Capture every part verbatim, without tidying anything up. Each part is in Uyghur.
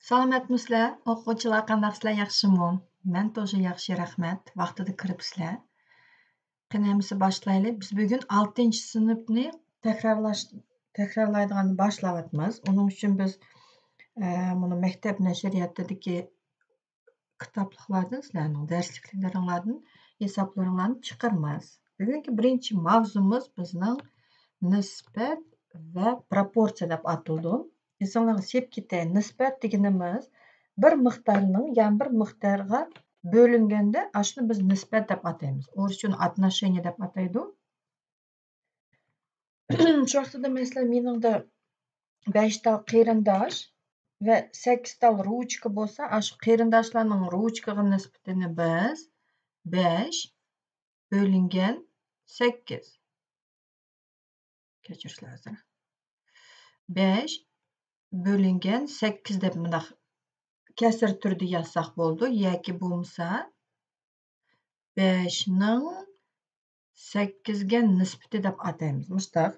سالامەتمۇسىلەر؟ ئوقۇغۇچىلار قانداقسىلەر، ياخشىمۇ؟ مەن توشى ياخشى، رەھمەت. ۋاقتىدا كىرىپسىلەر. قېنى ئەمىسە باشلايلى. بىز بۈگۈن ئالتىنچى سىنىپنى تەكرارلاش، تەكرارلايدىغاننى باشلاۋاتىمىز. ئۇنىڭ ئۈچۈن بىز، ئە، مۇنۇ مەكتەپ نەشرىياتىدىكى كىتابلىقلاردىن، سىلەرنىڭ دەرسلىكلىرىڭلاردىن ھېسابلىرىڭلارنى چىقىرىمىز. بۈگۈنكى بىرىنچى ماۋزۇمىز بىزنىڭ نىسبەت ۋە پروپورسىيە دەپ ئاتىلىدۇ. ئېسىڭلارغا سېلىپ كېتەي، نىسبەت دېگىنىمىز بىر مىقدارنىڭ يەنە بىر مىقدارغا بۆلۈنگەندە، ئاشۇنى بىز نىسبەت دەپ ئاتايمىز. ئورۇسچە ئۇنى отношение دەپ ئاتايدۇ. شۇ ۋاقتىدا، مەسىلەن، مېنىڭدە بەش تال قېرىنداش ۋە سەككىز تال روچكا بولسا، ئاشۇ قېرىنداشلارنىڭ روچكىغا نىسبىتىنى بىز بەش بۆلۈنگەن سەككىز، كەچۈرۈشلەر ھازىر، بەش بۆلۈنگەن سەككىز دەپ مۇنداق كەسىر تۈرىدە يازساق بولىدۇ. ياكى بولمىسا، بەشنىڭ سەككىزگە نىسبىتى دەپ ئاتايمىز. مۇشتاق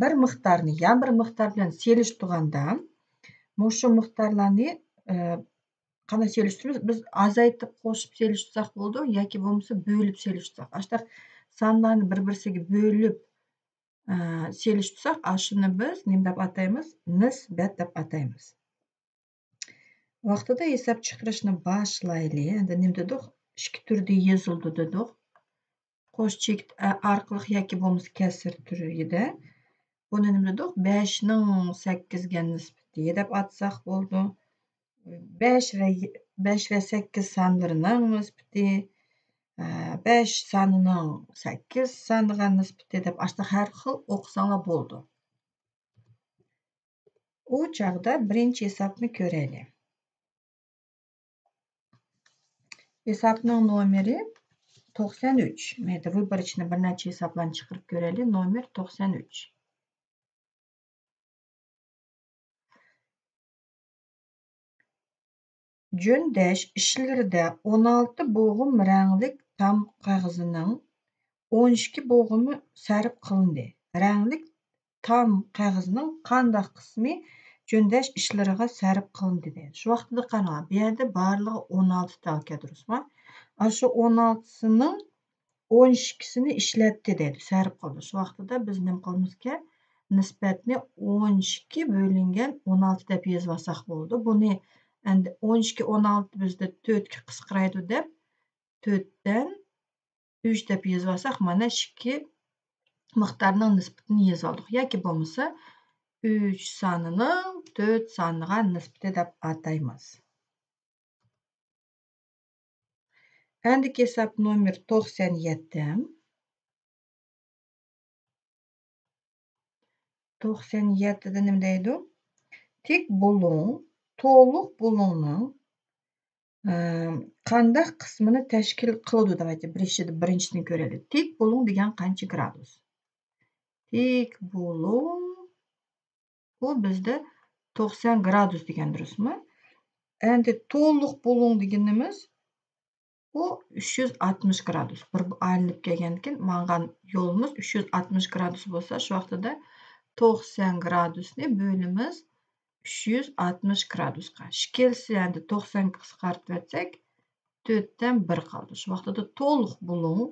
بىر مىقدارنى يەنە بىر مىقدار بىلەن سېلىشتۇرغاندا، مۇشۇ مىقدارلارنى، ئە، قانداق سېلىشتۇرىمىز؟ بىز ئازايتىپ قوشۇپ سېلىشتۇرساق بولىدۇ، ياكى بولمىسا بۆلۈپ سېلىشتۇرساق. ئاشتاق سانلارنى بىر-بىرسىگە بۆلۈپ، ئە، سېلىشتۇرساق، ئاشۇنى بىز نېمە دەپ ئاتايمىز؟ نىسبەت دەپ ئاتايمىز. ۋاقتىدا ھېساب چىقىرىشنى باشلايلى. ئەندى نېمە دېدۇق؟ ئىككى تۈردە يېزىلىدۇ دېدۇق. قوش چېكىت ئە-، ئارقىلىق ياكى بولمىسا كەسىر تۈرىدە. بۇنى نېمە دېدۇق؟ بەشنىڭ سەككىزگە نىسبىتى دەپ ئاتىساق بولىدۇ. بەش ۋە، بەش ۋە سەككىز سانلىرىنىڭ نىسبىتى، ئە، بەش سانىنىڭ سەككىز سانىغا نىسبىتى دەپ ئاشۇنداق ھەر خىل ئوقۇساڭلار بولىدۇ. ئۇ چاغدا بىرىنچى ھېسابنى كۆرەيلى. ھېسابنىڭ نومېرى توقسان ئۈچ. مەيلى، ۋىبىر ئىچىدىن بىر نەچچە ھېسابلارنى چىقىرىپ كۆرەيلى. نومېر توقسان ئۈچ. جۆندەش ئىشلىرىدا ئون ئالتە بوغۇم رەڭلىك تام قەغىزىنىڭ ئون ئىككى بوغۇمى سەرپ قىلىندى. رەڭلىك تام قەغىزىنىڭ قانداق قىسمى جۆندەش ئىشلىرىغا سەرپ قىلىندى دەيدۇ. شۇ ۋاقتىدا قاراڭلار، بۇ يەردە بارلىقى ئون ئالتە تال ئىكەن، دۇرۇسمۇ؟ ئاشۇ ئون ئالتىسىنىڭ ئون ئىككىسىنى ئىشلەتتى دەيدۇ، سەرپ قىلدى. شۇ ۋاقتىدا بىز نېمە قىلىمىزكەن؟ نىسبەتنى ئون ئىككى بۆلۈنگەن ئون ئالتە دەپ يېزىۋالساق بولىدۇ. بۇنى ئەمدى ئون ئىككى ئون ئالتە بىزدە تۆتكە قىسقىرايدۇ دەپ، تۆتتىن ئۈچ دەپ يېزىۋالساق، مانا ئىككى مىقدارنىڭ نىسبىتىنى يېزىۋالدۇق. ياكى بولمىسا، ئۈچ سانىنىڭ تۆت سانىغا نىسبىتى دەپ ئاتايمىز. ئەندىكى ھېساب نومېر توقسان يەتتە. توقسان يەتتىدە نېمە دەيدۇ؟ تىك بۇلۇڭ، تولۇق بۇلۇڭنىڭ، ئە، قانداق قىسمىنى تەشكىل قىلىدۇ؟ داۋايتى، بىرىنچىدىن، بىرىنچىسىنى كۆرەيلى. تىك بۇلۇڭ دېگەن قانچە گرادۇس؟ تىك بۇلۇڭ، بۇ بىزدە توقسان گرادۇس دېگەن، دۇرۇسمۇ؟ ئەندى تولۇق بۇلۇڭ دېگىنىمىز، بۇ ئۈچ يۈز ئاتمىش گرادۇس. بىر ئايلىنىپ كەلگەندىكىن ماڭغان يولىمىز ئۈچ يۈز ئاتمىش گرادۇس بولسا، شۇ ۋاقتىدا توقسان گرادۇسنى بۆلىمىز ئۈچ يۈز ئاتمىش گرادۇسقا. ئىككىلىسى ئەندى توقسانغا قىسقارتىۋەتسەك، تۆتتىن بىر قالدى. شۇ ۋاقتىدا تولۇق بۇلۇڭ،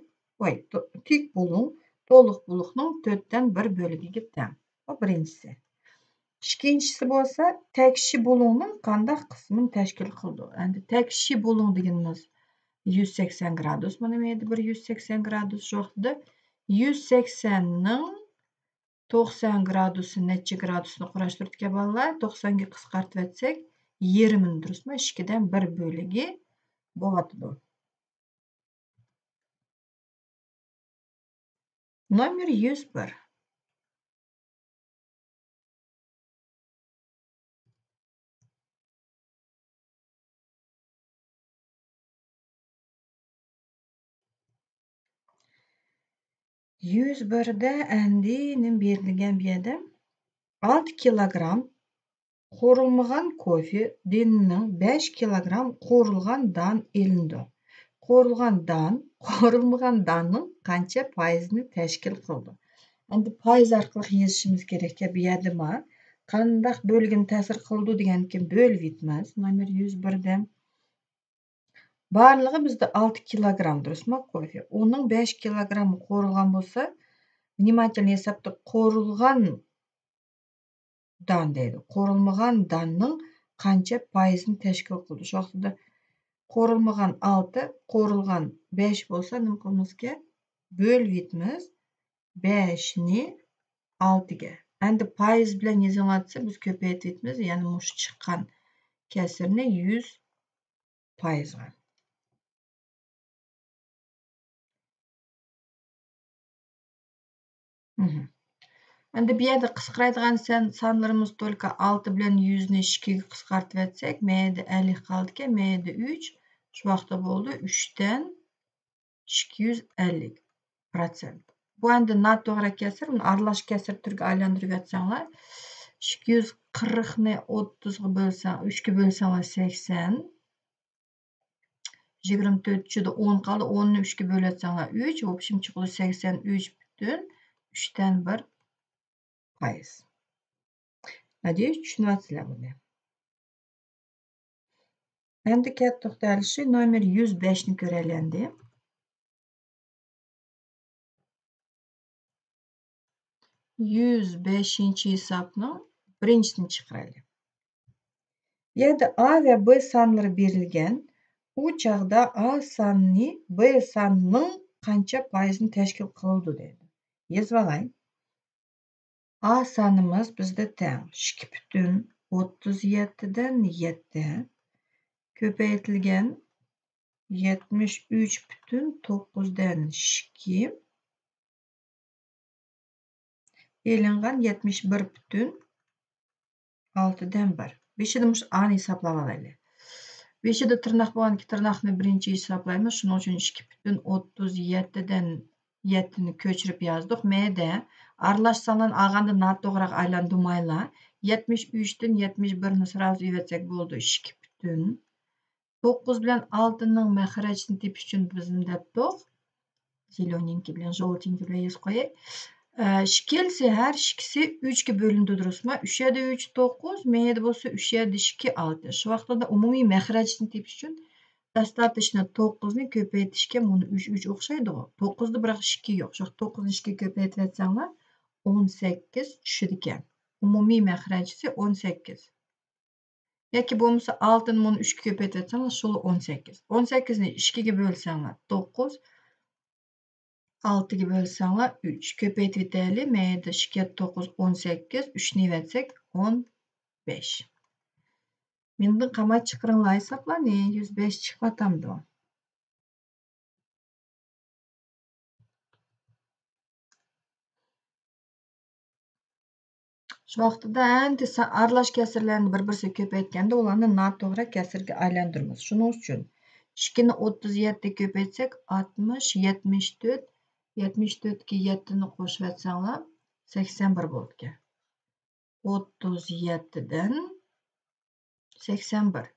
ۋاي، تو-، تىك بۇلۇڭ تولۇق بۇلۇڭنىڭ تۆتتىن بىر بۆلىكىگە تەڭ. بۇ بىرىنچىسى. ئىككىنچىسى بولسا، تەكشى بۇلۇڭنىڭ قانداق قىسمىنى تەشكىل قىلىدۇ؟ ئەندى تەكشى بۇلۇڭ دېگىنىمىز يۈز سەكسەن گرادۇس. مانا بۇ يەردە بىر يۈز سەكسەن گرادۇس. شۇ ۋاقتىدا يۈز سەكسەننىڭ توقسان گرادۇسى نەچچە گرادۇسنى قۇراشتۇرىدىكەن بالىلار؟ توقسانغا قىسقارتىۋەتسەك، يېرىمىنى، دۇرۇسمۇ؟ ئىككىدىن بىر بۆلىكى بولۇۋاتىدۇ. نومېر يۈز بىر. يۈز بىردە ئەندى نېمە بېرىلگەن بۇ يەردە؟ ئالتە كىلوگرام قورۇلمىغان كوفې دېنىنىڭ بەش كىلوگرام قورۇلغان دان ئېلىنىدۇ. قورۇلغان دان قورۇلمىغان داننىڭ قانچە پايىزىنى تەشكىل قىلىدۇ؟ ئەندى پايىز ئارقىلىق يېزىشىمىز كېرەككەن بۇ يەردە، ما، قانداق بۆلگىنى تەسىر قىلىدۇ دېگەندىكىن بۆلۈۋېتىمىز. نومېر يۈز بىردە بارلىقى بىزدە ئالتە كىلوگرام، دۇرۇسمۇ؟ كوفې. ئۇنىڭ بەش كىلوگرامى قورۇلغان بولسا، ۋنىماتېلنىي ھېسابتا قورۇلغان دان دەيدۇ. قورۇلمىغان داننىڭ قانچە پايىزىنى تەشكىل قىلىدۇ؟ شۇ ۋاقتىدا قورۇلمىغان ئالتە، قورۇلغان بەش بولسا، نېمە قىلىمىزكەن؟ بۆلۈۋېتىمىز بەشنى ئالتىگە. ئەمدى پايىز بىلەن يېزىلىۋاتسا، بىز كۆپەيتىۋېتىمىز. يەنى مۇشۇ چىققان كەسىرنى يۈز پايىزغا. مهم. ئەمدى بۇ يەردە قىسقىرايدىغان سان، سانلىرىمىز تولكا ئالتە بىلەن يۈزنى ئىككىگە قىسقارتىۋەتسەك، مەيدە ئەللىك قالىدىكەن، مەيدە ئۈچ، شۇ ۋاقىتتا بولدى ئۈچتىن ئىككى يۈز ئەللىك پىروتسېنت. بۇ ئەمدى ناتوغرا كەسىر، بۇنى ئارىلاش كەسىر تۈرىگە ئايلاندۇرۇۋەتسەڭلار، ئىككى يۈز قىرىقنى ئوتتۇزغا بۆلسەڭ، ئۈچكە بۆلسەڭلار سەكسەن، يىگىرمە تۆت ئىچىدە ئون قالدى، ئوننى ئۈچكە بۆلۈۋەتسەڭلار ئۈچ، ۋوبشېم چىقىدۇ سەكسەن ئۈچ پۈتۈن ئۈچتىن بىر پايىز. ناديەيۈس، چۈشىنىۋاتىسىلەر بۇنى. ئەمدى كەتتۇق دەل شۇ نومېر يۈز بەشنى كۆرەيلى ئەمدى. يۈز بەشىنچى ھېسابنىڭ بىرىنچىسىنى چىقىرايلى. يەردە ئا ۋە بې سانلىرى بېرىلگەن. ئۇ چاغدا ئا سانى بې ساننىڭ قانچە پايىزىنى تەشكىل قىلىدۇ دەيدۇ. يېزىۋالاي. ئا سانىمىز بىزدە تەڭ ئىككى پۈتۈن ئوتتۇز يەتتىدىن يەتتە كۆپەيتىلگەن يەتمىش ئۈچ پۈتۈن توققۇزدىن ئىككى ئېلىنغان يەتمىش بىر پۈتۈن ئالتىدىن بىر. بېشىدا مۇشۇ ئانى ھېسابلاۋالايلى. بېشىدا تىرناق بولغاندىكىن تىرناقنى بىرىنچى ھېسابلايمىز. شۇنىڭ ئۈچۈن ئىككى پۈتۈن ئوتتۇز يەتتىدىن يەتتىنى كۆچۈرۈپ يازدۇق. مەيدە ئارىلاش سانلارنى ئالغاندا ناتوغراغا ئايلاندۇرمايلا. يەتمىش ئۈچتىن يەتمىش بىرنى سرازۇ ئېلىۋەتسەك بولىدۇ. ئىككى پۈتۈن توققۇز بىلەن ئالتىنىڭ مەخرەجىنى تېپىش ئۈچۈن بىز نېمە دەپتۇق؟ زېليونىنكى بىلەن، ژولتىنكى بىلەن يېزىپ قوياي. ئە، ئىككىلىسى ھەر ئىككىسى ئۈچكە بۆلۈنىدۇ، دۇرۇسمۇ؟ ئۈچ يەردە ئۈچ توققۇز، مەيدە بولسا ئۈچ يەردە ئىككى ئالتە. شۇ ۋاقىتتا ئومۇمىي مەخرەجنى تېپىش ئۈچۈن دوستاتوچنو توققۇزنى كۆپەيتىشكە، مۇنى ئۈچ، ئۈچ ئوخشايدىغۇ. توققۇزدا بىراق ئىككى يوق. شۇ توققۇزنى ئىككىگە كۆپەيتىۋەتسەڭلار، ئون سەككىز چۈشىدىكەن. ئومۇمىي مەخرەجىسى ئون سەككىز. ياكى بولمىسا ئالتىنى مۇنى ئۈچكە كۆپەيتىۋەتسەڭلار، شۇلا ئون سەككىز. ئون سەككىزنى ئىككىگە بۆلسەڭلار، توققۇز، ئالتىگە بۆلسەڭلار، ئۈچ. كۆپەيتىۋېتەيلى. مەيدە ئىككى، توققۇز، ئون سەككىز، ئۈچنى ئېلىۋەتسەك، ئون بەش. مېنىڭدىن قالماي چىقىرىڭلار ھېسابلارنى، يۈز بەش چىقىۋاتامدۇ؟ شۇ ۋاقتىدا ئەمدى سا-، ئارىلاش كەسىرلەرنى بىر-بىرسىگە كۆپەيتكەندە، ئۇلارنى ناتوغرا كەسىرگە ئايلاندۇرىمىز. شۇنىڭ ئۈچۈن ئىككىنى ئوتتۇز يەتتە كۆپەيتسەك، ئاتمىش، يەتمىش تۆت، يەتمىش تۆتكە يەتتىنى قوشۇۋەتسەڭلار، سەكسەن بىر بولىدىكەن. ئوتتۇز يەتتىدىن سەكسەن بىر.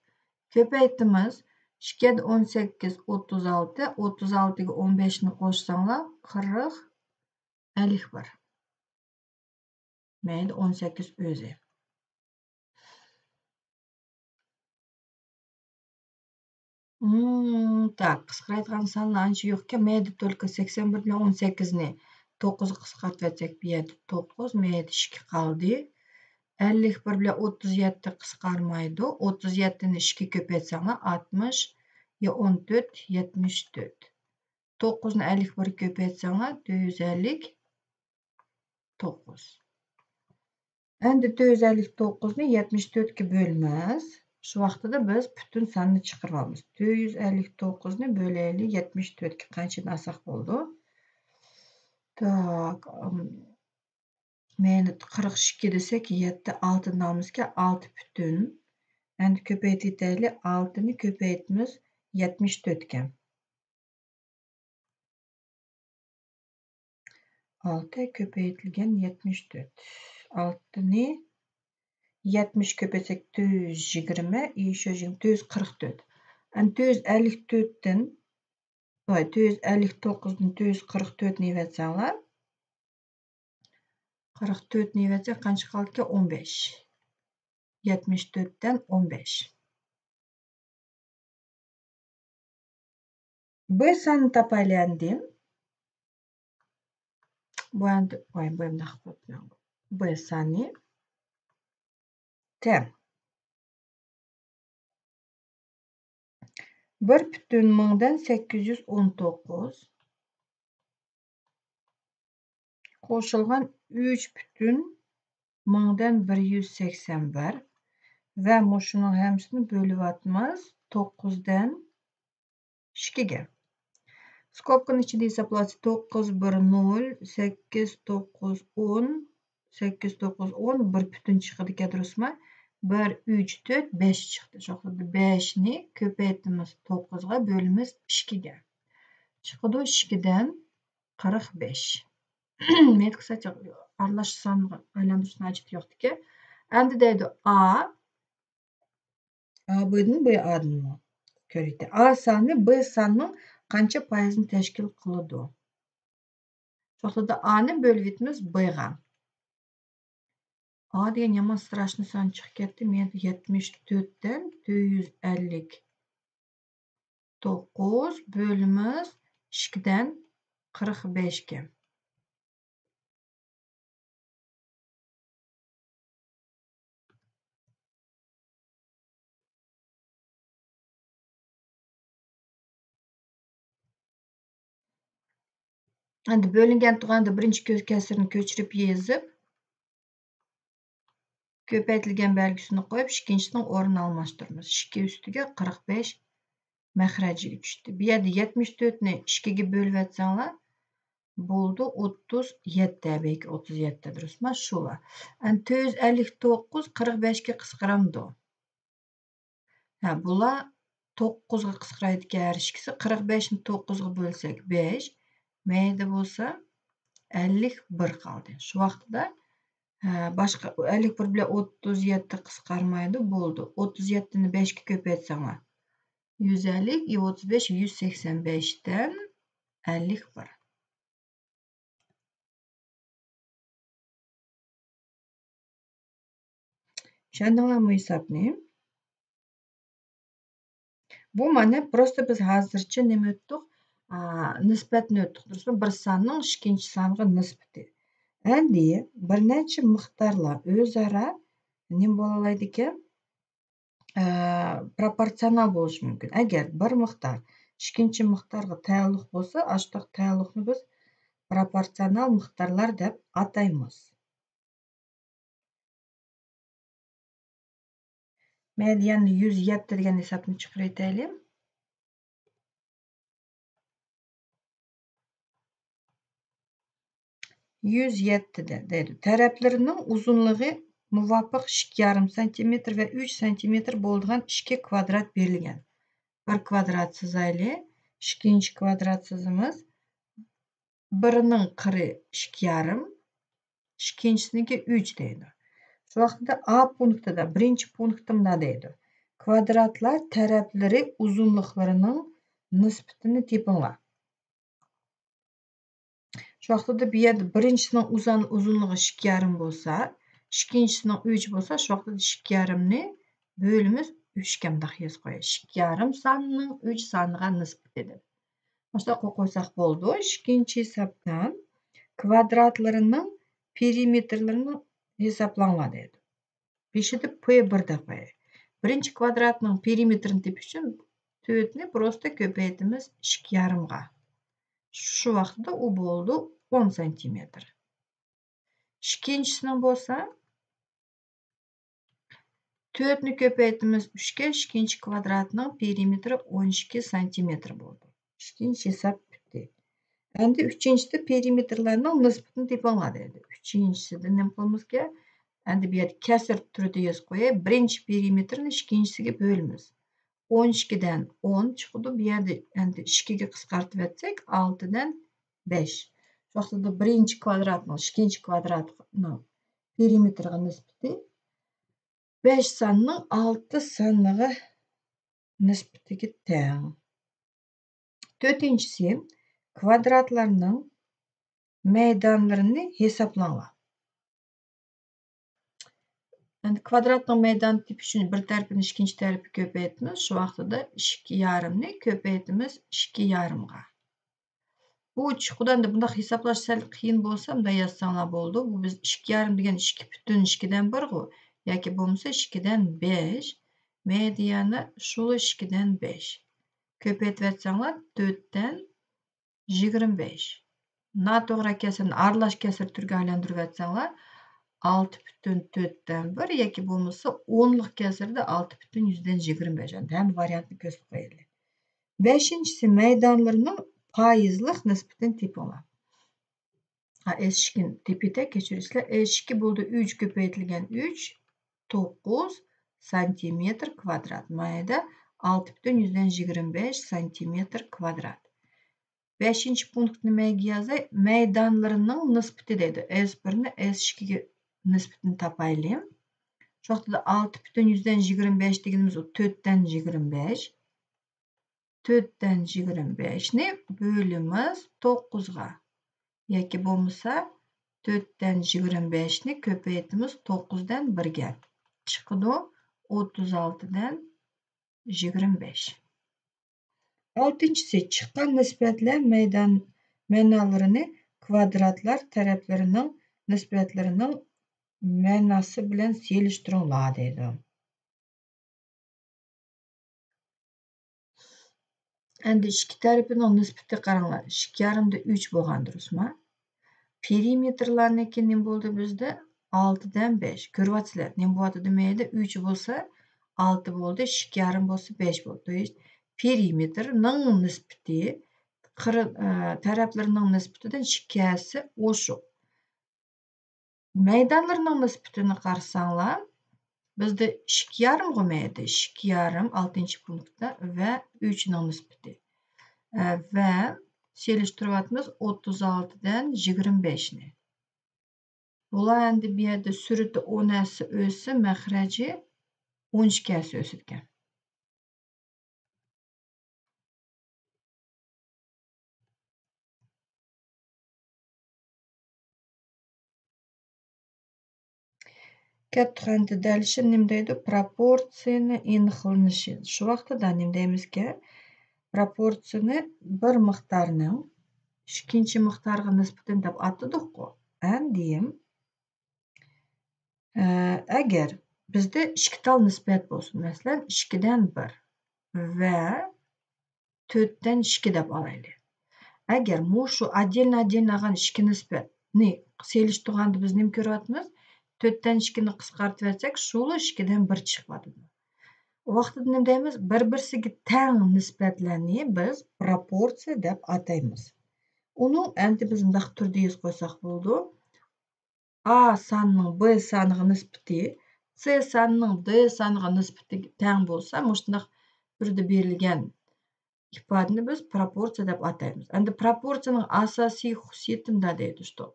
كۆپەيتىمىز. ئىككى يەتتە ئون سەككىز، ئوتتۇز ئالتە، ئوتتۇز ئالتىگە ئون بەشنى قوشساڭلار، قىرىق، ئەللىك بىر. مەيدە ئون سەككىز ئۆزى. مم، تاك، قىسقىرايدىغان سانلار ئانچە يوقكەن. مەيدە تولكا سەكسەن بىر بىلەن ئون سەككىزنى توققۇزغا قىسقارتىۋەتسەك، بۇ يەردە توققۇز، مەيدە ئىككى قالدى. ئەللىك بىر بىلەن ئوتتۇز يەتتە قىسقارمايدۇ. ئوتتۇز يەتتىنى ئىككىگە كۆپەيتسەڭلار، ئاتمىش، يا ئون تۆت، يەتمىش تۆت. توققۇزنى ئەللىك بىرگە كۆپەيتسەڭلار، تۆت يۈز ئەللىك توققۇز. ئەمدى تۆت يۈز ئەللىك توققۇزنى يەتمىش تۆتكە بۆلىمىز. شۇ ۋاقتىدا بىز پۈتۈن ساننى چىقىرىۋالىمىز. تۆت يۈز ئەللىك توققۇزنى بۆلەيلى يەتمىش تۆتكە، قانچىدىن ئالساق بولىدۇ؟ تاك، ئىم، مەينى قىرىق ئىككى دېسەك، يەتتە، ئالتىدىن ئالىمىزكەن، ئالتە پۈتۈن. ئەمدى كۆپەيتىۋېتەيلى، ئالتىنى كۆپەيتىمىز، يەتمىش تۆتكەن. ئالتە كۆپەيتىلگەن يەتمىش تۆت. ئالتىنى يەتمىش كۆپەيتسەك، تۆت يۈز يىگىرمە، ئىشۇ يىگىرمە، تۆت يۈز قىرىق تۆت. ئەمدى تۆت يۈز ئەللىك تۆتتىن، ۋاي، تۆت يۈز ئەللىك توققۇزدىن تۆت يۈز قىرىق تۆتنى ئېلىۋەتسەڭلار، قىرىق تۆتنى يەۋەتسەك قانچە قالدىكەن؟ ئون بەش. يەتمىش تۆتتىن ئون بەش. بۇ ساننى تاپايلى ئەمدى. بۇ ئەمدى، ۋاي، بۇ ئەمدى ب سانى تەڭ بىر پۈتۈن مىڭدىن سەككىز يۈز ئون توققۇز قوشۇلغان ئۈچ پۈتۈن مىڭدىن بىر يۈز سەكسەن بىر ۋە مۇشۇنىڭ ھەممىسىنى بۆلۈۋاتىمىز توققۇزدىن ئىككىگە. سكوپكىنىڭ ئىچىدە ھېسابلىسا، توققۇز بىر نۆل، سەككىز توققۇز ئون، سەككىز توققۇز ئون، بىر پۈتۈن چىقىدىكەن، دۇرۇسمۇ؟ بىر، ئۈچ، تۆت، بەش چىقتى. شۇ ۋاقىتتا بەشنى كۆپەيتىمىز توققۇزغا، بۆلىمىز ئىككىگە. چىقىدۇ ئىككىدىن قىرىق بەش. مەيلى قىلسا، ئارىلاش سانغا ئايلاندۇرۇشنىڭ ھاجىتى يوقتىكەن. ئەمدى دەيدۇ، ئا، ئا بىدىن ب ئادىنمۇ كۆرۈيتتى. ئا سانى ب ساننىڭ قانچە پايىزىنى تەشكىل قىلىدۇ؟ شۇ ۋاقىتتا ئانى بۆلۈۋېتىمىز بغا. ئا دېگەن يامان ستراشنىي سان چىقىپ كەتتى. مەن يەتمىش تۆتتىن تۆت يۈز ئەللىك توققۇز بۆلىمىز ئىككىدىن قىرىق بەشكە. ئەمدى بۆلۈنگەن تۇغاندا بىرىنچى كۆز كەسىرنى كۆچۈرۈپ يېزىپ، كۆپەيتىلگەن بەلگىسىنى قويۇپ، ئىككىنچىسىنىڭ ئورنىنى ئالماشتۇرىمىز. ئىككى ئۈستىگە قىرىق بەش مەخرەجىگە چۈشتى. بۇ يەردە يەتمىش تۆتنى ئىككىگە بۆلۈۋەتسەڭلار، بولدى ئوتتۇز يەتتە، بەلكى ئوتتۇز يەتتە دۇرۇسما؟ شۇلا. ئەمدى تۆت يۈز ئەللىك توققۇز قىرىق بەشكە قىسقىرامدۇ؟ ھە، بۇلار توققۇزغا قىسقىرايدىكەن ھەر ئىككىسى. قىرىق بەشنى توققۇزغا بۆلسەك، بەش. مەيدە بولسا، ئەللىك بىر قالدى. شۇ ۋاقىتتا، ھە، باشقا ئەللىك بىر بىلەن ئوتتۇز يەتتە قىسقارمايدۇ، بولدى. ئوتتۇز يەتتىنى بەشكە كۆپەيتسەڭلار، يۈز ئەللىك، ئوتتۇز بەش، يۈز سەكسەن بەشتىن ئەللىك بىر. چۈشەندىڭلارمۇ ھېسابنى؟ بۇ مانا پروستا بىز ھازىرچە نېمە ئۆتتۇق؟ ئا، نىسبەتنى ئۆتتۇق، دۇرۇسمۇ؟ بىر ساننىڭ ئىككىنچى سانغا نىسبىتى. ئەمدى بىر نەچچە مىقدارلار ئۆزئارا نېمە بولالايدىكەن؟ ئە، پروپورتسىيونال بولۇشى مۇمكىن. ئەگەر بىر مىقدار ئىككىنچى مىقدارغا تەئەللۇق بولسا، ئاشۇنداق تەئەللۇقنى بىز پروپورتسىيونال مىقدارلار دەپ ئاتايمىز. مەيلى، يەنە يۈز يەتتە دېگەن ھېسابنى چىقىرىۋېتەيلى. يۈز يەتتە دە-، دەيدۇ. تەرەپلىرىنىڭ ئۇزۇنلۇقى مۇۋاپىق ئىككى يارىم سانتىمېتىر ۋە ئۈچ سانتىمېتىر بولىدىغان ئىككى كۋادرات بېرىلگەن. بىر كۋادرات سىزايلى. ئىككىنچى كۋادرات سىزىمىز. بىرىنىڭ قىرى ئىككى يارىم، ئىككىنچىسىنىڭكى ئۈچ دەيدۇ. شۇ ۋاقىتتا ئا پونكىتىدا، بىرىنچى پونكىتتا مۇنداق دەيدۇ. كۋادراتلار تەرەپلىرى ئۇزۇنلۇقلىرىنىڭ نىسبىتىنى تېپىڭلار. شۇ ۋاقىتتا بۇ يەردە بىرىنچىسىنىڭ ئۇزان-، ئۇزۇنلۇقى ئىككى يارىم بولسا، ئىككىنچىسىنىڭ ئۈچ بولسا، شۇ ۋاقىتتا ئىككى يارىمنى بۆلىمىز ئۈچكە مۇنداق يېزىپ قويايلى. ئىككى يارىم سانىنىڭ ئۈچ سانىغا نىسبىتى دەپ. مۇشۇنداق قويۇپ قويساق بولىدۇ. ئىككىنچى ھېسابتا كۋادراتلىرىنىڭ پېرىمېتىرلىرىنى ھېسابلاڭلار دەيدۇ. بېشىدا پ بىر دەپ قوياي. بىرىنچى كۋادراتنىڭ پېرىمېتىرىنى تېپىش ئۈچۈن تۆتنى پروستا كۆپەيتىمىز ئىككى يارىمغا. شۇ ۋاقىتتا ئۇ بولىدۇ ئون سانتىمېتىر. ئىككىنچىسىنىڭ بولسا تۆتنى كۆپەيتىمىز ئۈچكە، ئىككىنچى كۋادراتنىڭ پېرىمېتىرى ئون ئىككى سانتىمېتىر بولىدۇ. ئىككىنچى ھېساب پۈتتى. ئەمدى ئۈچىنچىسىدە پېرىمېتىرلارنىڭ نىسبىتىنى تېپىڭلار دەيدۇ. ئۈچىنچىسىدە نېمە قىلىمىزكەن؟ ئەمدى بۇ يەردە كەسىر تۈرىدە يېزىپ قوياي. بىرىنچى پېرىمېتىرنى ئىككىنچىسىگە بۆلىمىز. ئون ئىككىدىن ئون چىقىدۇ. بۇ يەردە ئەمدى ئىككىگە قىسقارتىۋەتسەك، ئالتىدىن بەش. شۇ ۋاقىتتا بىرىنچى كۋادراتنىڭ ئىككىنچى كۋادراتنىڭ پېرىمېتىرغا نىسبىتى بەش ساننىڭ ئالتە سانىغا نىسبىتىگە تەڭ. تۆتىنچىسى، كۋادراتلارنىڭ مەيدانلىرىنى ھېسابلاڭلار. ئەمدى كۋادراتنىڭ مەيدانى تېپىش ئۈچۈن بىر تەرىپىنى ئىككىنچى تەرەپكە كۆپەيتىمىز. شۇ ۋاقتىدا ئىككى يارىمنى كۆپەيتىمىز ئىككى يارىمغا. بۇ چىقىدۇ. ئەمدى بۇنداق ھېسابلاش سەل قىيىن بولسا، مۇنداق يازساڭلار بولىدۇ. بۇ بىز ئىككى يارىم دېگەن ئىككى پۈتۈن ئىككىدىن بىرغۇ، ياكى بولمىسا ئىككىدىن بەش. مەيدانى شۇلا ئىككىدىن بەش. كۆپەيتىۋەتسەڭلار، تۆتتىن يىگىرمە بەش. ناتوغرا كەسىرنى ئارىلاش كەسىر تۈرىگە ئايلاندۇرۇۋەتسەڭلار، ئالتە پۈتۈن تۆتتىن بىر ياكى بولمىسا ئونلۇق كەسىردە ئالتە پۈتۈن يۈزدىن يىگىرمە بەش. ئەمدى ھەممە ۋارىيانتنى كۆرسىتىپ قويايلى. بەشىنچىسى، مەيدانلىرىنىڭ پايىزلىق نىسبىتىنى تېپىڭلار. ھە، ئېس ئىككىنى تېپىتە، كەچۈرىسىلەر. ئېس ئىككى بولدى ئۈچ كۆپەيتىلگەن ئۈچ، توققۇز سانتىمېتىر كۋادرات. مايدا ئالتە پۈتۈن يۈزدىن يىگىرمە بەش سانتىمېتىر كۋادرات. بەشىنچى پونكىتنى نېمىگە يازاي؟ مەيدانلىرىنىڭ نىسبىتى دەيدۇ. ئېس بىرنى ئېس ئىككىگە نىسبىتىنى تاپايلى. شۇ ۋاقىتتا ئالتە پۈتۈن يۈزدىن يىگىرمە بەش دېگىنىمىز ئۇ تۆتتىن يىگىرمە بەش. تۆتتىن يىگىرمە بەشنى بۆلىمىز توققۇزغا. ياكى بولمىسا تۆتتىن يىگىرمە بەشنى كۆپەيتىمىز توققۇزدىن بىرگە. چىقىدۇ ئوتتۇز ئالتىدىن يىگىرمە بەش. ئالتىنچىسى، چىققان نىسبەتلەر مەيدان مەنالىرىنى كۋادراتلار تەرەپلىرىنىڭ نىسبەتلىرىنىڭ مەناسى بىلەن سېلىشتۇرۇڭلار دەيدۇ. ئەمدى ئىككى تەرىپىنىڭ نىسبىتى قاراڭلار، ئىككى يېرىمدە ئۈچ بولغان، دۇرۇسمۇ؟ پېرىمېتىرلارنىڭكى نېمە بولدى بىزدە؟ ئالتىدىن بەش. كۆرۈۋاتىسىلەر، نېمە بولۇۋاتىدۇ مەيدە؟ ئۈچ بولسا ئالتە بولدى، ئىككى يېرىم بولسا بەش بولدى. То есть پېرىمېتىرنىڭ نىسبىتى قىرى-، ئە، تەرەپلىرىنىڭ نىسبىتىدىن ئىككى ھەسسە ئوشۇق. مەيدانلىرىنىڭ نىسبىتىنى قارىساڭلار، بىزدە ئىككى يېرىمغۇ مەيدە، ئىككى يېرىم ئالتىنچى پونكىتتا ۋە ئۈچنىڭ نىسبىتى. ئە، ۋە سېلىشتۇرۇۋاتىمىز ئوتتۇز ئالتىدىن يىگىرمە بەشنى. بۇلار ئەمدى بۇ يەردە سۈرىتى ئون ھەسسە ئۆسسە، مەخرەجى ئون ئىككى ھەسسە ئۆسىدىكەن. كەتتۇق ئەمدى دەل شۇ نېمە دەيدۇ؟ پروپورتسىيىنى ئېنىقلىنىشى. شۇ ۋاقتىدا نېمە دەيمىزكەن؟ پروپورتسىيىنى بىر مىقدارنىڭ ئىككىنچى مىقدارغا نىسبىتىنى دەپ ئاتىدۇققۇ. ئەمدى ئە، ئەگەر بىزدە ئىككى تال نىسبەت بولسۇن، مەسىلەن، ئىككىدىن بىر ۋە تۆتتىن ئىككى دەپ ئالايلى. ئەگەر مۇشۇ ئاددىيلا ئاددىيلا ئالغان ئىككى نىسبەتنى سېلىشتۇرغاندا بىز نېمە كۆرۈۋاتىمىز؟ تۆتتىن ئىككىنى قىسقارتىۋەتسەك، شۇلا ئىككىدىن بىر چىقىۋاتىدۇ. ئۇ ۋاقتىدا نېمە دەيمىز؟ بىر-بىرسىگە تەڭ نىسبەتلەرنى بىز پروپورتسىيە دەپ ئاتايمىز. ئۇنى ئەمدى بىز مۇنداق تۈردە يېزىپ قويساق بولىدۇ. ئا ساننىڭ ب سانىغا نىسبىتى سې ساننىڭ دې سانىغا نىسبىتىگە تەڭ بولسا، مۇشۇنداق تۈردە بېرىلگەن ئىپادىنى بىز پروپورتسىيە دەپ ئاتايمىز. ئەمدى پروپورتسىيەنىڭ ئاساسىي خۇسۇسىيىتى مۇنداق دەيدۇ، شۇ.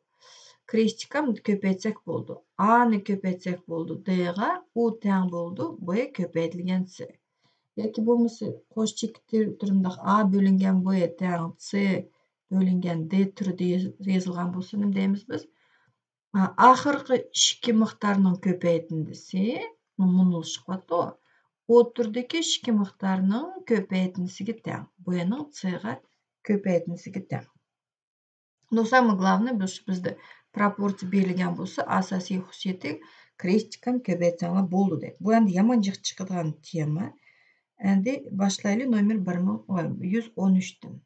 كرېستىكا كۆپەيتسەك بولىدۇ. ئانى كۆپەيتسەك بولىدۇ دېغا، ئۇ تەڭ بولىدۇ ب كۆپەيتىلگەن سې. ياكى بولمىسا قوش چېكىت تۈرىدە ئا بۆلۈنگەن ب تەڭ سې بۆلۈنگەن دې تۈرىدە يېزىلغان بولسا، نېمە دەيمىز بىز؟ ئاخىرقى ئىككى مىقدارنىڭ كۆپەيتىندىسى، مۇنۇلۇشۇپ قالدى. ئوتتۇرىدىكى ئىككى مىقدارنىڭ كۆپەيتىندىسىگە تەڭ. بۇنىڭ سىغا كۆپەيتىندىسىگە تەڭ. نو سامى گلابنى بىز، بىزدە پروپورتسىيە بېرىلگەن بولسا، ئاساسىي خۇسۇسىيىتى كرېستىكان كۆپەيتسەڭلار بولىدۇ دەپ. بۇ ئەمدى يامان جىق چىقىدىغان تېما. ئەمدى باشلايلى نومېر بىر مىڭ، يۈز ئون ئۈچتىن.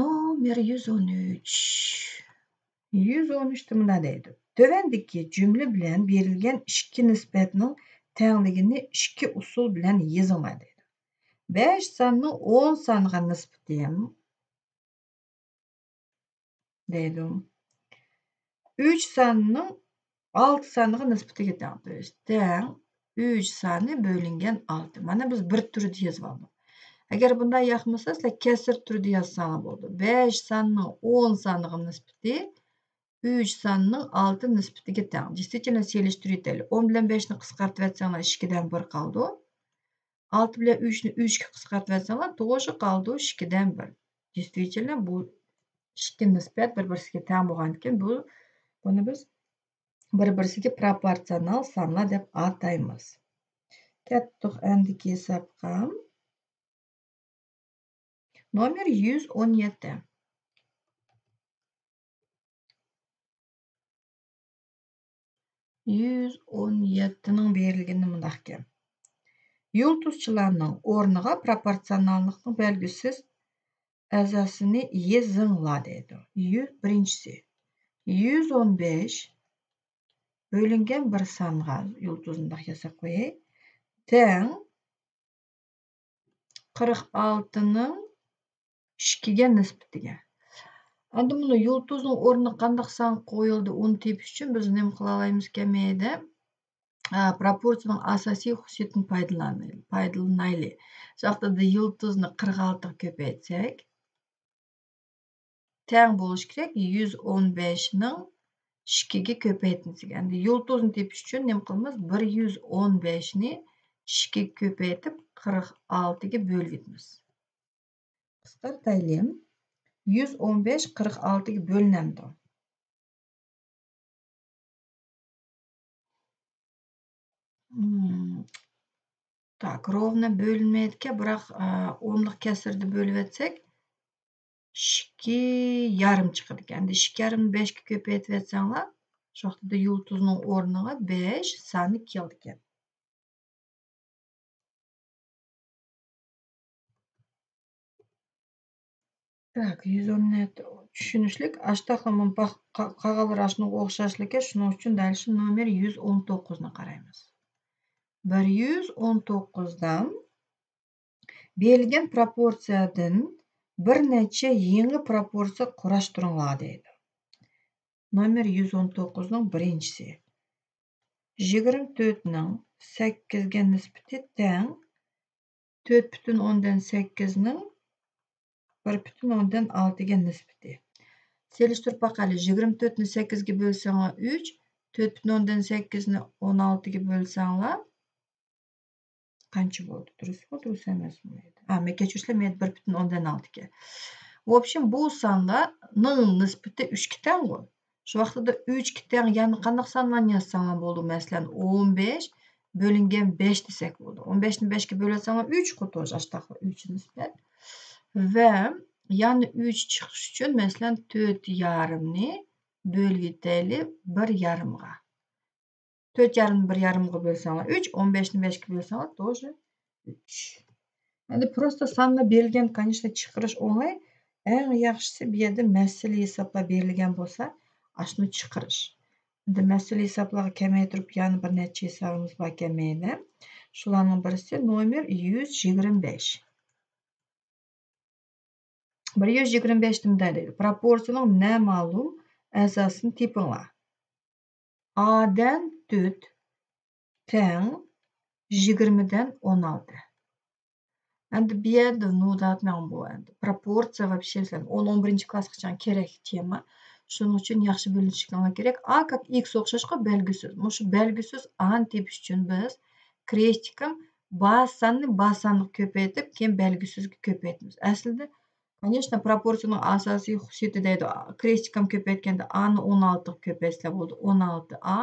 نومېر يۈز ئون ئۈچ. يۈز ئون ئۈچتە مۇنداق دەيدۇ. تۆۋەندىكى جۈملە بىلەن بېرىلگەن ئىككى نىسبەتنىڭ تەڭلىكىنى ئىككى ئۇسۇل بىلەن يېزىڭلار دەيدۇ. بەش ساننىڭ ئون سانغا نىسبىتى دەيدۇ. ئۈچ ساننىڭ ئالتە سانغا نىسبىتىگە تەڭ. تەڭ ئۈچ سانى بۆلۈنگەن ئالتە. مانا بىز بىر تۈردە يېزىۋالدۇق. ئەگەر بۇنداق ياقمىسا، سىلەر كەسىر تۈردە يازساڭلار بولىدۇ. بەش ساننىڭ ئون سانغا نىسبىتى ئۈچ ساننىڭ ئالتە نىسبىتىگە تەڭ. دېيستۋىتېلنو سېلىشتۇرۇۋېتەيلى. ئون بىلەن بەشنى قىسقارتىۋەتسەڭلار، ئىككىدىن بىر قالىدۇ. ئالتە بىلەن ئۈچنى ئۈچكە قىسقارتىۋەتسەڭلار، توغرا قالىدۇ ئىككىدىن بىر. دېيستۋىتېلنو بۇ ئىككى نىسبەت بىر-بىرسىگە تەڭ بولغاندىكىن، بۇ، بۇنى بىز بىر-بىرسىگە پروپورتسىيونال سانلار دەپ ئاتايمىز. كەتتۇق ئەندىكى ھېسابقا. نومېر يۈز ئون يەتتە. يۈز ئون يەتتىنىڭ بېرىلگىنى مۇنداقكەن. يۇلتۇزچىلارنىڭ ئورنىغا پروپورتسىيوناللىقنىڭ بەلگىسىز ئەزاسىنى يېزىڭلار دەيدۇ. يۈز، بىرىنچىسى، يۈز ئون بەش بۆلۈنگەن بىر سانغا، يۇلتۇزنى مۇنداق ياساپ قوياي، تەڭ قىرىق ئالتىنىڭ ئىككىگە نىسبىتىگە. ئەمدى مۇنۇ يۇلتۇزنىڭ ئورنىغا قانداق سان قويۇلدى، ئۇنى تېپىش ئۈچۈن بىز نېمە قىلالايمىز ئىكەن مەيدە؟ ئا، پروپورتسىيىنىڭ ئاساسىي خۇسۇسىيىتىنى پايدىلانايلى، پايدىلىنايلى. شۇ ۋاقىتتا يۇلتۇزنى قىرىق ئالتىغا كۆپەيتسەك، تەڭ بولۇشى كېرەك يۈز ئون بەشنىڭ ئىككىگە كۆپەيتمىسىگە. ئەمدى يۇلتۇزنى تېپىش ئۈچۈن نېمە قىلىمىز؟ بىر يۈز ئون بەشنى ئىككىگە كۆپەيتىپ، قىرىق ئالتىگە بۆلۈۋېتىمىز. قىسقارتايلى. يۈز ئون بەش قىرىق ئالتىگە بۆلۈنەمدۇ؟ مم. تاك، روۋنى بۆلۈنمەيدىكەن، بىراق، ئا، ئونلۇق كەسىردە بۆلۈۋەتسەك، ئىككى يارىم چىقىدىكەن. ئەمدى ئىككى يارىمنى بەشكە كۆپەيتىۋەتسەڭلار، شۇ ۋاقىتتا يۇلتۇزنىڭ ئورنىغا بەش سانى كېلىدىكەن. تاك، يۈز ئون نەچچە، چۈشىنىشلىك. ئاشتاقلىما باق-، قا-، قالغانلىرى ئاشۇنىڭغا ئوخشاشلىكى، شۇنىڭ ئۈچۈن دەل شۇ نومېر يۈز ئون توققۇزنى قارايمىز. بىر يۈز ئون توققۇزدا بېرىلگەن پروپورتسىيەدىن بىر نەچچە يېڭى پروپورتسىيە قۇراشتۇرۇڭلار دەيدۇ. نومېر يۈز ئون توققۇزنىڭ بىرىنچىسى. يىگىرمە تۆتنىڭ سەككىزگە نىسبىتى تەڭ تۆت پۈتۈن ئوندىن سەككىزنىڭ بىر پۈتۈن ئوندىن ئالتىگە نىسبىتى. سېلىشتۇرۇپ باقايلى. يىگىرمە تۆتنى سەككىزگە بۆلسەڭلار ئۈچ، تۆت پۈتۈن ئوندىن سەككىزنى ئون ئالتىگە بۆلسەڭلار قانچە بولدى؟ دۇرۇسمۇ، دۇرۇس ئەمەسمۇ؟ ھە، مەن كەچۈرسىلەر، مەن بىر پۈتۈن ئوندىن ئالتە ئىكەن. ۋوبشېم، بۇ سانلارنىڭ نىسبىتى ئۈچكە تەڭغۇ. شۇ ۋاقتىدا ئۈچكە تەڭ يەنە قانداق سانلارنى يازساڭلار بولىدۇ؟ مەسىلەن، ئون بەش بۆلۈنگەن بەش دېسەك بولىدۇ. ئون بەشنى بەشكە بۆلسەڭلار ئۈچ قۇتۇش، ئاشتاقلا ئۈچ نىسبەت. ۋە يەنە ئۈچ چىقىش ئۈچۈن، مەسىلەن، تۆت يارىمنى بۆلۈۋېتەيلى بىر يارىمغا. تۆت يارىمنى بىر يارىمغا بۆلسەڭلار ئۈچ، ئون بەشنى بەشكە بۆلسەڭلار توژې ئۈچ. ئەمدى پروستا ساننى بېرىلگەن، كانېشنا، چىقىرىش ئوڭاي. ئەڭ ياخشىسى بۇ يەردە مەسىلە ھېسابلار بېرىلگەن بولسا، ئاشۇنى چىقىرىش. ئەمدى مەسىلە ھېسابلارغا كەلمەي تۇرۇپ يەنە بىر نەچچە ھېسابىمىز بار كەلمەيدۇ. شۇلارنىڭ بىرسى نومېر يۈز يىگىرمە بەش. بىر يۈز يىگىرمە بەشتە مۇنداق دەيدۇ. پروپورسىيىنىڭ نامەلۇم ئەزاسىنى تېپىڭلار. ئادىن تۆت تەڭ يىگىرمىدىن ئون ئالتە. ئەمدى بۇ يەردە نۇدات ماڭا بۇ ئەمدى پروپورسىيە ۋە بىر شەيلەر ئون، ئون بىرىنچى كىلاسقىچە كېرەكلىك تېما. شۇنىڭ ئۈچۈن ياخشى بىلىشىڭلار كېرەك. ئا كاك ئىكس ئوخشاشقا بەلگىسىز. مۇشۇ بەلگىسىز ئانى تېپىش ئۈچۈن بىز كرېستىكىم بار ساننى بار سانغا كۆپەيتىپ، كېيىن بەلگىسىزگە كۆپەيتىمىز. ئەسلىدە، كانېشنا، پروپورسىيىنىڭ ئاساسىي خۇسۇسىيىتى دەيدۇ. كرېستىكىم كۆپەيتكەندە ئانى ئون ئالتىغا كۆپەيتسىلەر بولىدۇ. ئون ئالتە ئا،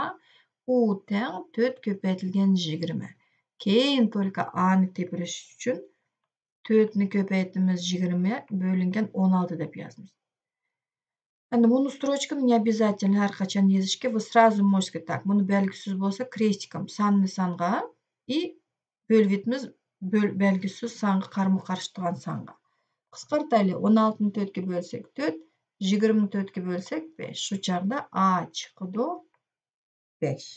ئۇ تەڭ تۆت كۆپەيتىلگەن يىگىرمە. كېيىن تولكا ئانى تېپىرىش ئۈچۈن تۆتنى كۆپەيتىمىز، يىگىرمە بۆلۈنگەن ئون ئالتە دەپ يازىمىز. ئەمدى مۇنۇ ستروچكىنى не обязательно ھەر قاچان يېزىشكە، вы сразу можете так، مۇنۇ بەلگىسىز بولسا، كرېستىكىم ساننى سانغا، ئى بۆلۈۋېتىمىز، بۆل-، بەلگىسىز سانغا، قارىمۇ قارشى تۇرغان سانغا. قىسقارتايلى، ئون ئالتىنى تۆتكە بۆلسەك تۆت، يىگىرمىنى تۆتكە بۆلسەك بەش. شۇ چاغدا ئا چىقىدۇ بەش.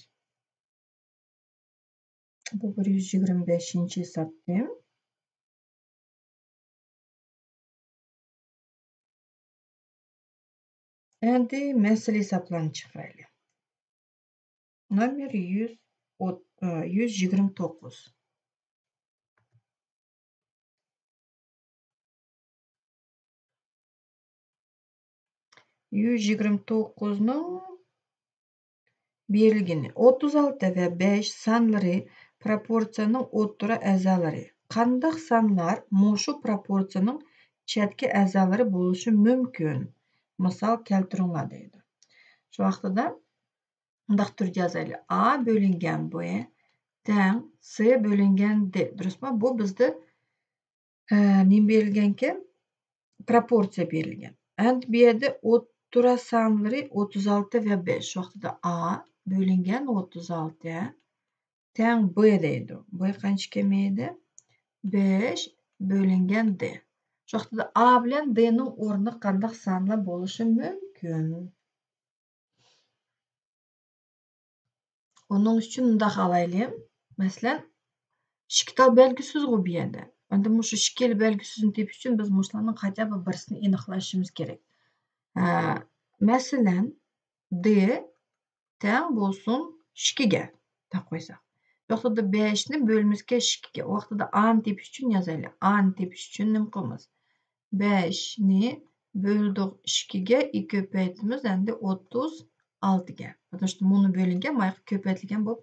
بۇ بىر يۈز يىگىرمە بەشىنچى ھېسابتىن. ئەمدى مەسىلە ھېسابلارنى چىقىرايلى. نومېر يۈز، يۈز يىگىرمە توققۇز. يۈز يىگىرمە توققۇزنىڭ بېرىلگىنى. ئوتتۇز ئالتە ۋە بەش سانلىرى پروپورسىيەنىڭ ئوتتۇرا ئەزالىرى. قانداق سانلار مۇشۇ پروپورسىيەنىڭ چەتكى ئەزالىرى بولۇشى مۇمكىن؟ مىسال كەلتۈرۈڭلار دەيدۇ. شۇ ۋاقتىدا مۇنداق تۈردە يازايلى. ئا بۆلۈنگەن بې تەڭ سې بۆلۈنگەن دې. دۇرۇسمۇ؟ بۇ بىزدە، ئە، نېمە بېرىلگەنكەن؟ پروپورسىيە بېرىلگەن. ئەمدى بۇ يەردە ئوتتۇرا سانلىرى ئوتتۇز ئالتە ۋە بەش. شۇ ۋاقتىدا ئا بۆلۈنگەن ئوتتۇز ئالتە تەڭ بې دەيدۇ. بې قانچە كېمەيدى؟ بەش بۆلۈنگەن دې. شۇ ۋاقتىدا ئا بىلەن دېنىڭ ئورنى قانداق سانلار بولۇشى مۇمكىن؟ ئۇنىڭ ئۈچۈن مۇنداق ئالايلى. مەسىلەن، ئىككى تال بەلگىسىزغۇ بۇ يەردە. ئەمدى مۇشۇ ئىككىلا بەلگىسىزنى تېپىش ئۈچۈن بىز مۇشۇلارنىڭ قاچان بىر بىرسىنى ئېنىقلاشىمىز كېرەك. ئە، مەسىلەن، دې تەڭ بولسۇن ئىككىگە دەپ قويساق. يوقسىدا بەشنى بۆلىمىزكەن ئىككىگە. ئۇ ۋاقتىدا ئانى تېپىش ئۈچۈن يازايلى. ئانى تېپىش ئۈچۈن نېمە قىلىمىز؟ بەشنى بۆلدۇق ئىككىگە، ئى كۆپەيتىمىز، ئەمدى ئوتتۇز ئالتىگە. Потому что مۇنۇ بۆلۈنگەن، مايقى كۆپەيتىلگەن بولۇپ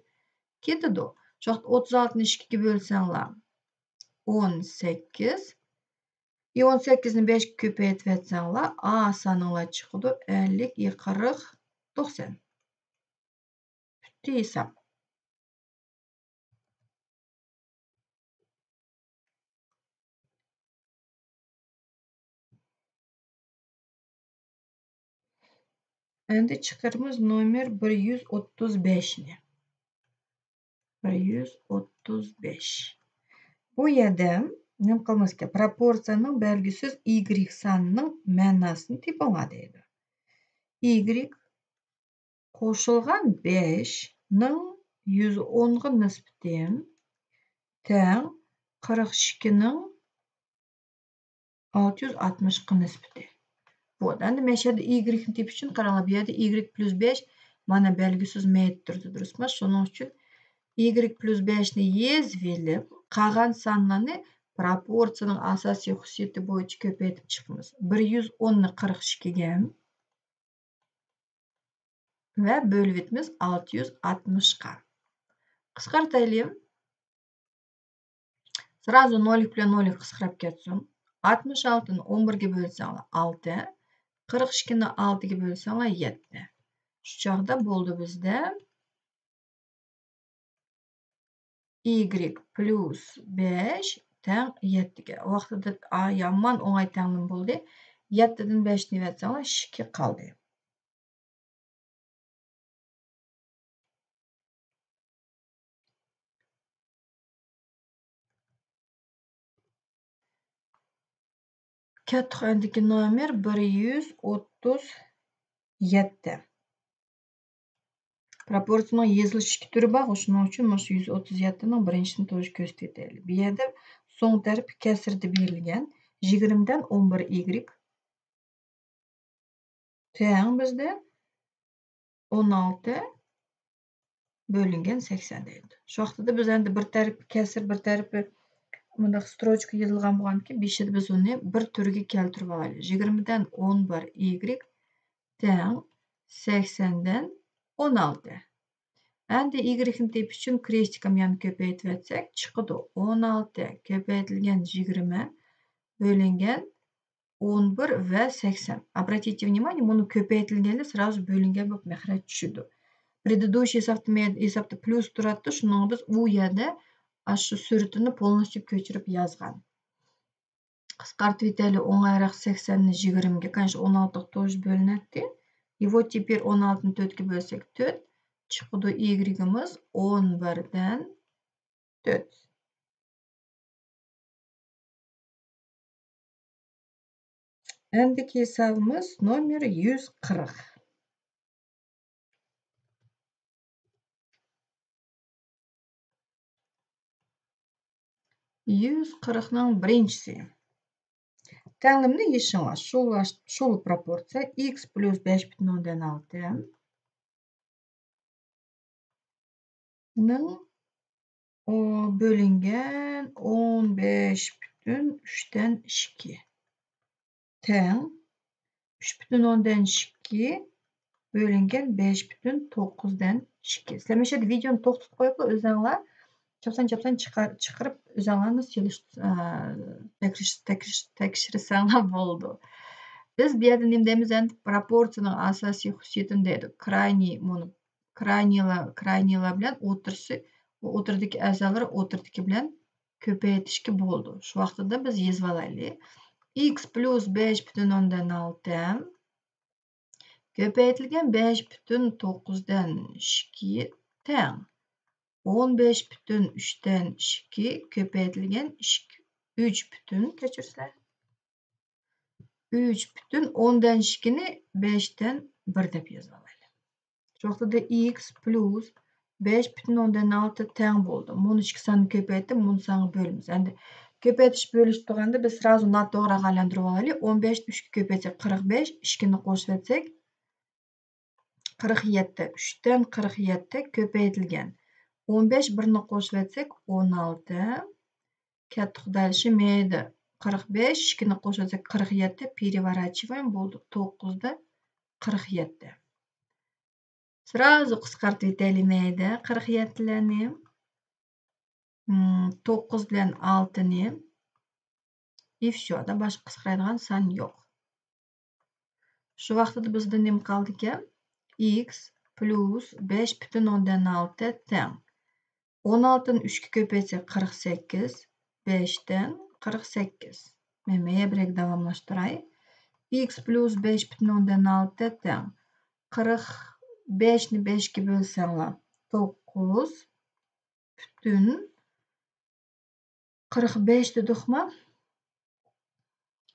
كېتىدۇ. شۇ ۋاقىت ئوتتۇز ئالتىنى ئىككىگە بۆلسەڭلار، ئون سەككىز. ئى ئون سەككىزنى بەشكە كۆپەيتىۋەتسەڭلار، ئا سانىڭلار چىقىدۇ، ئەللىك، ئى قىرىق، توقسان. پۈتتى ھېساب. ئەمدى چىقىرىمىز نومېر بىر يۈز ئوتتۇز بەشنى. بىر يۈز ئوتتۇز بەش. بۇ يەردە نېمە قىلىمىز ئىكەن؟ پروپورسىيەنىڭ بەلگىسىز ئىگرېك سانىنىڭ مەناسىنى تېپىڭلار دەيدۇ. ئىگرېك قوشۇلغان بەشنىڭ يۈز ئونغا نىسبىتى تەڭ قىرىق ئىككىنىڭ ئالتە يۈز ئاتمىشقا نىسبىتى. بولدى. ئەمدى مەشەدە ئىگرېكنى تېپىش ئۈچۈن قاراڭلار، بۇ يەردە ئىگرېك پلۇس بەش، مانا بەلگىسىز مەيدە تۇرىدۇ، دۇرۇسمۇ؟ شۇنىڭ ئۈچۈن ئىگرېك پلۇس بەشنى يېزىۋېلىپ، قالغان سانلارنى پروپورسىيەنىڭ ئاساسىي خۇسۇسىيىتى بويىچە كۆپەيتىپ چىقىمىز. بىر يۈز ئوننى قىرىق ئىككىگە ۋە بۆلۈۋېتىمىز ئالتە يۈز ئاتمىشقا. قىسقارتايلى. سرازۇ نوللۇق بىلەن نوللۇق قىسقىراپ كەتسۇن. ئاتمىش ئالتىنى ئون بىرگە بۆلسەڭلار، ئالتە. قىرىق ئىككىنى ئالتىگە بۆلسەڭلار، يەتتە. شۇ چاغدا بولدى بىزدە ئىگرېك پلۇس بەش تەڭ يەتتىگە. ۋاقتىدا، ئا، يامان ئوڭاي تەڭلىمە بولدى. يەتتىدىن بەشنى يەۋەتسەڭلار، ئىككى قالدى. كەتتۇق ئەندىكى نومېر بىر يۈز ئوتتۇز يەتتە. پروپورسىيىنىڭ يېزىلىش ئىككى تۈرى بار، شۇنىڭ ئۈچۈن مۇشۇ يۈز ئوتتۇز يەتتىنىڭ بىرىنچىسىنى توشۇ كۆرسىتىۋېتەيلى. بۇ يەردە سوڭ تەرىپى كەسىردە بېرىلگەن. يىگىرمىدىن ئون بىر ئىگرېك تەڭ بىزدە ئون ئالتە بۆلۈنگەن سەكسەن دەيدۇ. شۇ ۋاقتىدا بىز ئەمدى بىر تەرىپى كەسىر، بىر تەرىپى مۇنداق ستروچكا يېزىلغان بولغاندىكىن، بېشىدا بىز ئۇنى بىر تۈرگە كەلتۈرۈپ ئالايلى. يىگىرمىدىن ئون بىر ئىگرېك تەڭ سەكسەندىن ئون ئالتە. ئەمدى ئىگرېكنى تېپىش ئۈچۈن كرېستىكام يەنە كۆپەيتىۋەتسەك، چىقىدۇ ئون ئالتە كۆپەيتىلگەن يىگىرمە بۆلۈنگەن ئون بىر ۋە سەكسەن. Обратите внимание، مۇنۇ كۆپەيتىلگەنلەر سرازۇ بۆلۈنگەن بولۇپ مەخرەج چۈشىدۇ. Предыдущий ھېسابتا، ھېسابتا پلۇس تۇراتتى، شۇنىڭغا بىز ئۇ يەردە ئاشۇ سۈرىتىنى полностью كۆچۈرۈپ يازغان. قىسقارتىۋېتەيلى، ئوڭايراق سەكسەننى يىگىرمىگە، конечно، ئون ئالتىغا توشۇ بۆلۈنەتتى. И вот теперь ئون ئالتىنى تۆتكە بۆلسەك، تۆت، چىقىدۇ ئىگرېكىمىز ئون بىردىن تۆت. ئەندىكى ھېسابىمىز نومېر يۈز قىرىق. يۈز قىرىقنىڭ بىرىنچىسى. تەڭلىمىنى يېشىڭلار. شۇ، شۇ پروپورسىيە ئىكس پلۇس بەش پۈتۈن ئوندىن ئالتە نىڭ، ئۇ، بۆلۈنگەن ئون بەش پۈتۈن ئۈچتىن ئىككى تەڭ ئۈچ پۈتۈن ئوندىن ئىككى بۆلۈنگەن بەش پۈتۈن توققۇزدىن ئىككى. سىلەر مۇشۇ يەردە ۋىدېونى توختىتىپ قويۇپلا ئۆزۈڭلار چاپسان-چاپسان چىقار-، چىقىرىپ ئۆزۈڭلارنى سېلىش-، ئە، تەكشۈرۈش-، تەكشۈرۈش-، تەكشۈرسەڭلار بولىدۇ. بىز بۇ يەردە نېمە دەيمىز؟ ئەمدى پروپورسىيىنىڭ ئاساسىي خۇسۇسىيىتىنى دەيدۇ. كراينىي مۇنى كراينىيلار، كراينىيلار بىلەن ئوتتۇرىسى، ئوتتۇرىدىكى ئەزالار ئوتتۇرىدىكى بىلەن كۆپەيتىشكە بولىدۇ. شۇ ۋاقتىدا بىز يېزىۋالايلى. ئىكس پلۇس بەش پۈتۈن ئوندىن ئالتە كۆپەيتىلگەن بەش پۈتۈن توققۇزدىن ئىككى تەڭ. ئون بەش پۈتۈن ئۈچتىن ئىككى كۆپەيتىلگەن ئۈچ پۈتۈن، كەچۈرسىلەر. ئۈچ پۈتۈن ئوندىن ئىككىنى بەشتىن بىر دەپ يېزىۋالايلى. شۇ ۋاقتىدا ئىكس پلۇس بەش پۈتۈن ئوندىن ئالتە تەڭ بولدى. مۇنى ئىككى ساننى كۆپەيتىپ، مۇنى سانغا بۆلىمىز. ئەمدى كۆپەيتىش بۆلۈش تۇرغاندا بىز سرازۇ ناتوغراغا ئايلاندۇرۇپ ئالايلى. ئون بەشنى ئۈچكە كۆپەيتسەك، قىرىق بەش، ئىككىنى قوشۇۋەتسەك، قىرىق يەتتە، ئۈچتىن قىرىق يەتتە كۆپەيتىلگەن ئون بەش، بىرنى قوشۇۋەتسەك، ئون ئالتە. كەتتى خۇدايلىشى، مەيدە قىرىق بەش، ئىككىنى قوشۇۋەتسەك، قىرىق يەتتە، переворачиваем، بولدى، توققۇزدا قىرىق يەتتە. سرازۇ قىسقارتىۋېتەيلى مەيدە قىرىق يەتتىلەرنى. م، توققۇز بىلەن ئالتىنى. И всё، باشقا قىسقىرايدىغان سان يوق. شۇ ۋاقتىدا بىزدە نېمە قالدىكەن؟ ئىكس پلۇس بەش پۈتۈن ئوندىن ئالتە تەڭ. ئون ئالتىنى ئۈچكە كۆپەيتسەك، قىرىق سەككىز، بەشتىن قىرىق سەككىز. مەن مەيە بىرەك داۋاملاشتۇراي. ئىكس پلۇس بەش پۈتۈن ئوندىن ئالتە تەڭ. قىرىق بەشنى بەشكە بۆلسەڭلار، توققۇز پۈتۈن قىرىق بەش دېدۇقما؟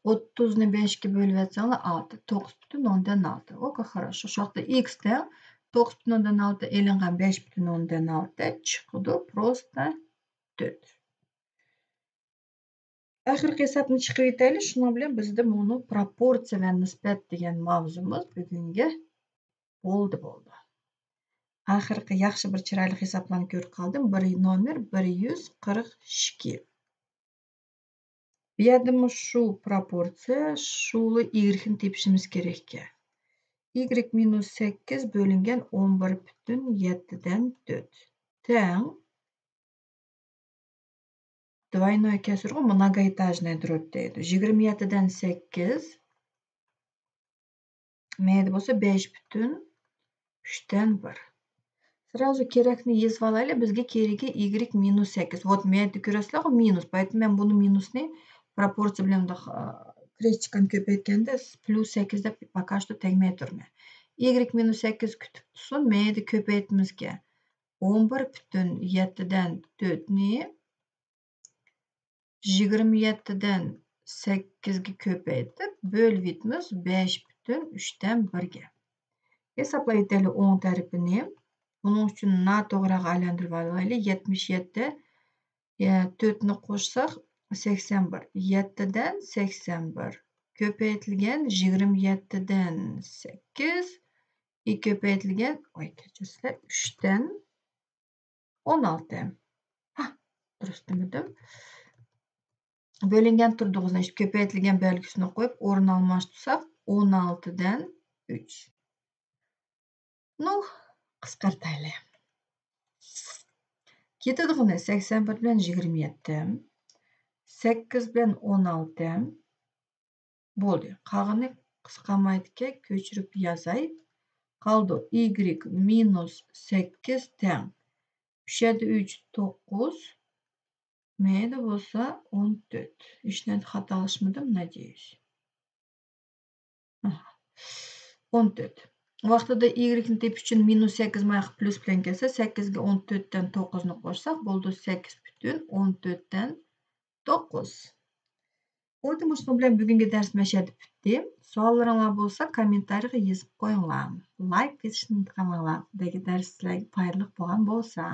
ئوتتۇزنى بەشكە بۆلۈۋەتسەڭلار، ئالتە، توققۇز پۈتۈن ئوندىن ئالتە. ئوكى، خاراش. شۇ ۋاقىتتا ئىكس تەڭ توققۇز پۈتۈن ئوندىن ئالتە ئېلىنغان بەش پۈتۈن ئوندىن ئالتە چىقىدۇ، просто تۆت. ئاخىرقى ھېسابنى چىقىۋېتەيلى. شۇنىڭ بىلەن بىزدە مۇنۇ پروپورسىيە ۋە نىسبەت دېگەن ماۋزۇمىز بۈگۈنگە بولدى، بولدى. ئاخىرقى ياخشى بىر چىرايلىق ھېسابلارنى كۆرۈپ قالدىم. بىر نومېر بىر يۈز قىرىق ئىككى. بۇ يەردىمۇ شۇ پروپورسىيە، شۇلا ئىگرېكنى تېپىشىمىز كېرەككەن. ئىگرېك مىنۇس سەككىز بۆلۈنگەن ئون بىر پۈتۈن يەتتىدىن تۆت تەڭ. Двойной كەسىرغۇ، многоэтажный дробь دەيدۇ. يىگىرمە يەتتىدىن سەككىز. مەيدە بولسا بەش پۈتۈن ئۈچتىن بىر. سرازۇ كېرەكنى يېزىۋالايلى. بىزگە كېرىكى ئىگرېك مىنۇس سەككىز. ۋوت، مەيدە كۆرەسىلەرغۇ، مىنۇس. بايىتىم مەن بۇنى مىنۇسنى پروپورسىيە بىلەن مۇنداق، ئا، كرېستچىكانى كۆپەيتكەندە پلۇس سەككىز دەپ пока что تەگمەي تۇرىمەن. ئىگرېك مىنۇس سەككىز كۈتۈپ تۇرسۇن، مەيدە كۆپەيتىمىزكەن. ئون بىر پۈتۈن يەتتىدىن تۆتنى يىگىرمە يەتتىدىن سەككىزگە كۆپەيتىپ، بۆلۈۋېتىمىز بەش پۈتۈن ئۈچتىن بىرگە. ھېسابلاۋېتەيلى ئوڭ تەرىپىنى. بۇنىڭ ئۈچۈن ناتوغراغا ئايلاندۇرۇۋالايلى. يەتمىش يەتتە، يە، تۆتنى قوشساق، سەكسەن بىر. يەتتىدىن سەكسەن بىر كۆپەيتىلگەن يىگىرمە يەتتىدىن سەككىز، ئى كۆپەيتىلگەن، ئاي، كەچۈرسىلەر، ئۈچتىن ئون ئالتە. ھا، دۇرۇس دېمىدىم. بۆلۈنگەن تۇردۇغۇزنى ئىشلىتىپ كۆپەيتىلگەن بەلگىسىنى قويۇپ، ئورۇن ئالماشتۇرساق، ئون ئالتىدىن ئۈچ. نۇ، قىسقارتايلى. كېتىدىغىنى سەكسەن بىر بىلەن يىگىرمە يەتتە، سەككىز بىلەن ئون ئالتە. بولدى. قالغىنى قىسقارمايدىكەن، كۆچۈرۈپ يازاي. قالدى ئىگرېك مىنۇس سەككىز تەڭ. ئۈچ يەتتە ئۈچ، توققۇز. مەيدە بولسا ئون تۆت. ھېچنەدە خاتالاشمىدىم، ناديېيۇس. ئاھا. ئون تۆت. ۋاقتىدا ئىگرېكنى تېپىش ئۈچۈن مىنۇس سەككىز ماياققا پلۇس بىلەن كەلسە، سەككىزگە ئون تۆتتىن توققۇزنى قوشساق، بولدى سەككىز پۈتۈن ئون تۆتتىن توققۇز. ئۇ يەردە مۇشۇنىڭ بىلەن بۈگۈنكى دەرسىم مەشەدە پۈتتى. سوئاللىرىڭلار بولسا، كوممېنتارىيغا يېزىپ قويۇڭلار. لايك بېسىشنى ئۇنتۇماڭلار. بەلكى دەرس سىلەرگە پايدىلىق بولغان بولسا.